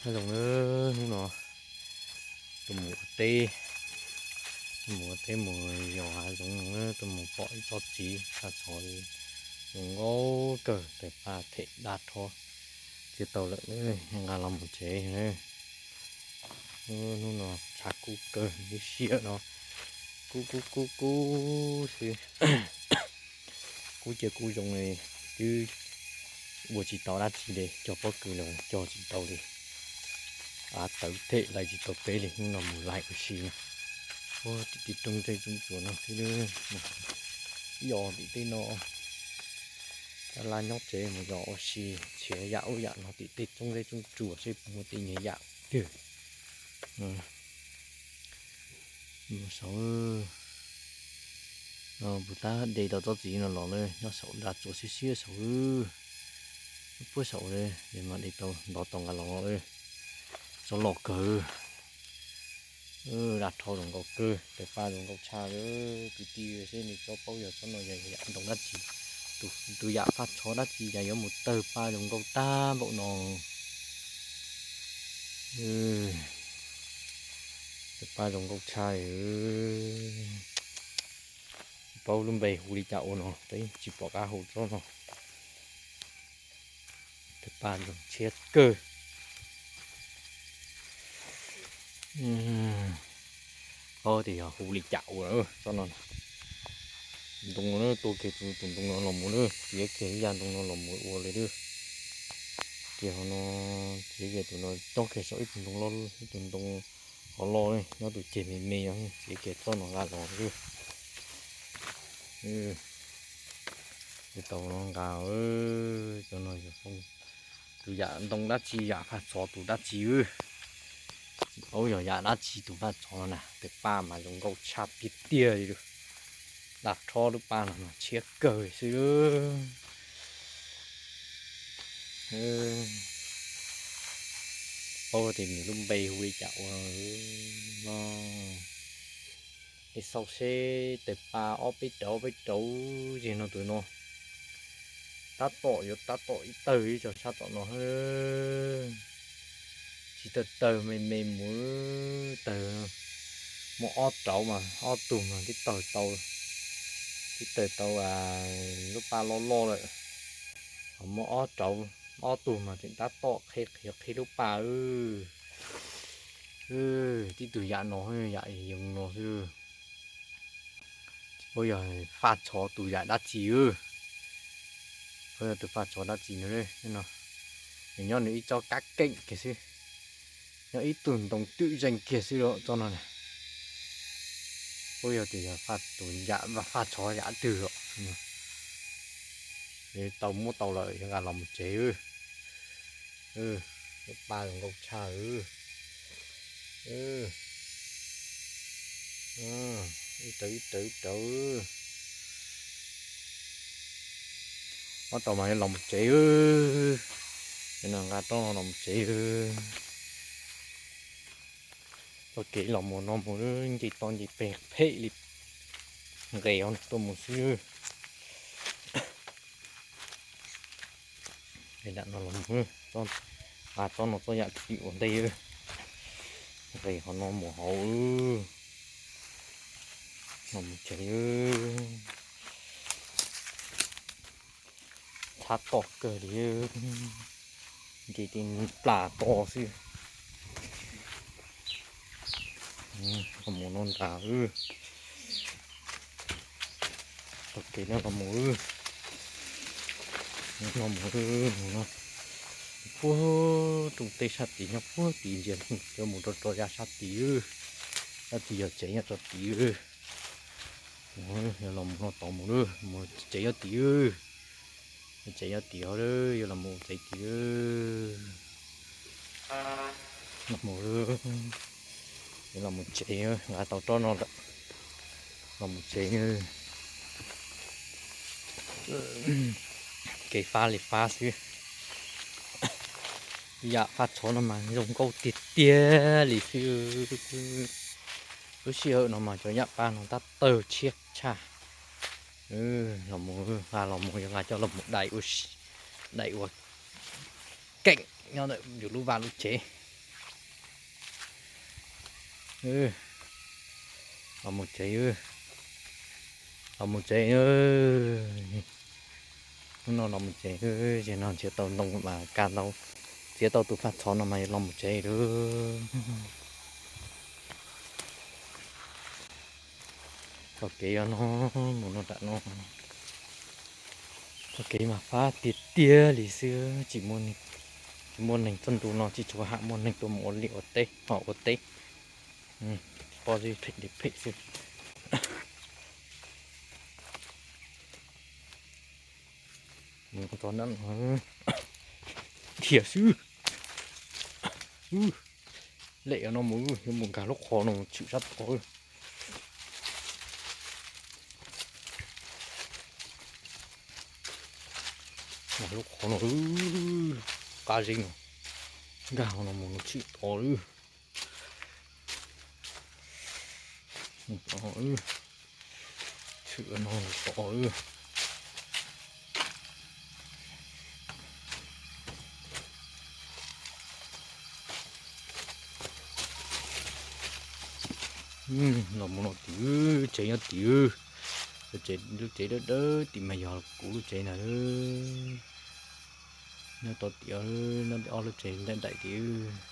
Hav zoov na, hnub no tuaj mus ua teb, tuaj mus ua teb mus yos hav zoov na, tuaj mus pom ib tsob txiv tshaj txhov li, zoo nkauj kawg, tais paj them daj rhob txiav tau lawm, nqa los mus tsev na. Hnub no tshav kub kawg, ib siab no kub kub kub kub xwb. Kub cia kub zoo li, twb ua tsis tau dab tsi li, cog pob kws los cog tsis tau li. Av tawv them lais tsis tau peb li, hnub no mus lais ua si na. Ua tim tej roob tej tsooj tsuas no xwb, yos tim tej no. Tab laj nyob tsev mus yos ua si, nrhiav yam ub yam no tim tej tsooj tej tsooj tsuas seb puas muaj tej nyuag yam twg. Mus saud, puas tab de tau tsob txiv no los na, nyob saum nra tsuas siab siab saud, puag saum li, es mas de tau ntov tau nqa los li. Tsob loj kawg, daj rhob zoo nkauj kawg, tais paj zoo nkauj tshaj li. Kwv tij seb nej tsob paub yog tsob no yog yam ntoo dab tsi, tus yam faj tshov dab tsi cas yuav mus tawg paj zoo nkauj tag npaum no. Tais paj zoo nkauj tshaj li. Tsis paub lub npe hu li cas ua no, peb tsis pom qab hu tsob no. Tais paj zoo tshiab kawg. Paub tias yog hu li cas ua tsob no. Ntoo no tuaj kiag tus ntoo no los mus na, txiav kiag ib yam ntoo no los mus ua li lawm. Kiag hauv no, txiav kiag tus no, cob kiag saum ib tug ntoo, ib tug ntoo hov loj li, nyob tus ceg me me no, txiav kiag tsob no nqa los lawm. Tau no nqa, cov no yog tus yam ntoo dab tsi, yam faj tshov tus dab tsi. Tsis paub yog yam dab tsi tus faj tshov no na, tais paj mas zoo nkauj tshaj tiag tiag li. Daj rhob lub paj no mas tshiab kawg xwb. Paub tias nws lub npe hu li cas ua no. Es xauj seb tais paj ob peb rauv ob peb rauv zeg no tus no, tab tom yuav tab tom ib tawg ib co sab tom no. Tsis tawg tawg me me mus tawg, muaj ob rauv mas ob tug mas twb tawg tau, twb tawg tau lub paj loj loj lawm. Ho muaj ob rauv, ob tug mas tseem tab tom qhib qhib lub paj. Tib tug yam no, yam yoov no xwb. Tsis paub yog faj tshov tus yam dab tsi. Paub yog tus faj tshov dab tsi no. Nws nyob nws ib tsob kab keem kiag xwb, nyob ib tug ntoo twm zeeg kiag xwb tsob no na. Paub yog tias yog tus yam faj tshov yam twg os. Tau muab tau lawm yuav nqa los mus tsev. Paj zoo nkauj tshaj. Ib rawv ib rawv ib rawv. Muab tau mas yuav los mus tsev. Nqa tsob no los mus tsev. Txoj kev los mus no mus nce toj nce peg phem li, nqes tuaj mus xwb. Nqa tsob no txoj yam tim ua ntej, nqes qhov no mus hauv, los mus tsev. Txhab toj kawg li, nce tej plas to xwb. Los mus no nrad, txoj kev no los mus, no mus, mus no puag rooj teb sab tid nyob puag tid ntsia yuav mus rau rau yav sab tid. Sab tid yog tsev nyob rau tid. Yog los mus no tod mus, mus tsev nyob tid. Tsev nyob tid, yuav los mus tsev tid. Los mus, yuav los mus tsev, nqa tau tsob no lawm, los mus tsev. Kev faj li faj xwb. Yam faj tshov no mas zoo nkauj tiag tiag li xwb. Lub sij hawm no mas cov yam paj no tab tawg tshiab tshaj. Los mus, nqa los mus, yuav nqa coj los mus dai ua, dai ua keem nyob ntawm yus lub vaj lub tsev. Los mus tsev, los mus tsev. Hnub no los mus tsev, ces no nrhiav tau ntoo mas kag ntau, txiav tau tus faj txhov no mas los mus tsev lawm. Txoj kev no, mus no nram no, txoj kev mas fab tiag tiag li xwb, tsis muaj neeg txoj ntu no, tsis tshua ham muaj neeg tuaj mus ua liaj ua teb, ho ua teb. Pob zeb phem li phem xwb. Mus txog nram no, dhia xwb. Lem no mus, yuav mus nkag lub qhov no tshwm sab tod. Nkag lub qhov no, qab zeb no, nkag no mus no tshwm tod lawm. Tshwm no tod lawm. Los mus no tim, tsev nyob tim, lub tsev dawb dawb tim mas yog kuv lub tsev ntag. Nyob tau tim, nyob ob lub tsev ntaim ntaim tim.